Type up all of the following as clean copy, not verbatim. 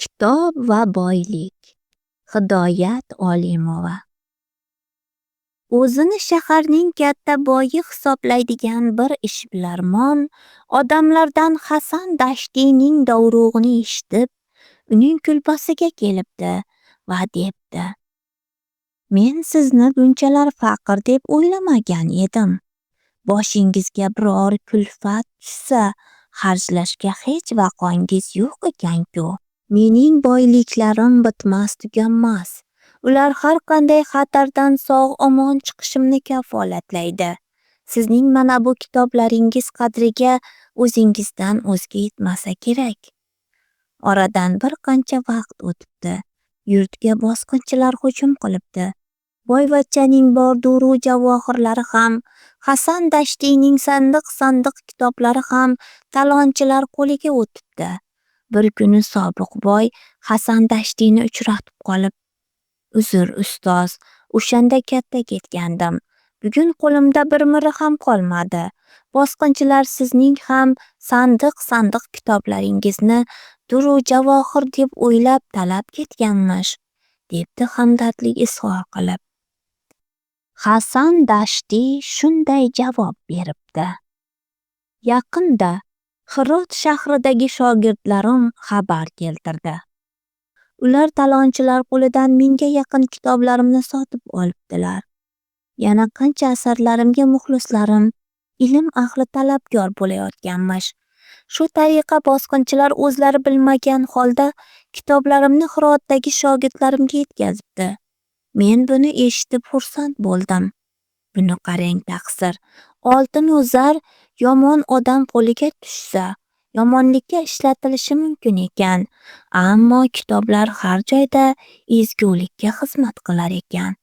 Kitob va boylik. Hidoyat Olimova. O'zini shaharning katta boyi hisoblaydigan bir ishbilarmon odamlardan Hasan Dashtiyning dovrug'ini eshitib, uning kulbasiga kelibdi va debdi: "Men sizni bunchalar faqir deb o'ylamagan edim. Boshingizga biror kulfat tushsa, xarjlashga hech vaqongiz yo'q ekan-ku. Mening boyliklarim bitmas-tuganmas. Ular har qanday xatardan sog'-omon chiqishimni kafolatlaydi. Sizning mana bu kitoblaringiz qadriga o'zingizdan o'zga yetmasa kerak." Oradan bir qancha vaqt o'tibdi. Yurtga bosqinchilar hujum qilibdi. Boyvachchaning bor durru javohirlari ham, Hasan Dashtiyning sandiq-sandiq kitoblari ham talonchilar qo'liga o'tibdi. Bir kuni sobiq boy Hasan Dashtiyni uchratib qolib: "Uzr, ustoz, o'shanda katta ketgandim. Bugun qo'limda bir miri ham qolmadi. Bosqinchilar sizning ham sandiq-sandiq kitoblaringizni durru javohir deb o'ylab talab ketganmish", debdi hamdardlik izhor qilib. Hasan Dashtiy shunday javob beribdi: "Yaqinda Hirot shahridagi shogirdlarim xabar keltirdi. Ular talonchilar qo'lidan 1000ga yaqin kitoblarimni sotib olibdilar. Yana qancha asarlarimga muxlislarim, ilm ahli talabgor bo'layotganmish. Shu tariqa bosqinchilar o'zlari bilmagan holda kitoblarimni Hirotdagi shogirdlarimga yetkazibdi. Men buni eshitib xursand bo'ldim. Buni qarang taqsir, oltin-u zar yomon odam qo'liga tushsa, yomonlikka ishlatilishi mumkin ekan, ammo kitoblar har joyda ezgulikka xizmat qilar ekan."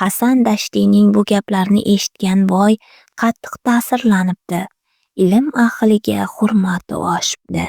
Hasan Dashtiyning bu gaplarini eshitgan boy qattiq ta'sirlanibdi. Ilm ahliga hurmati oshibdi.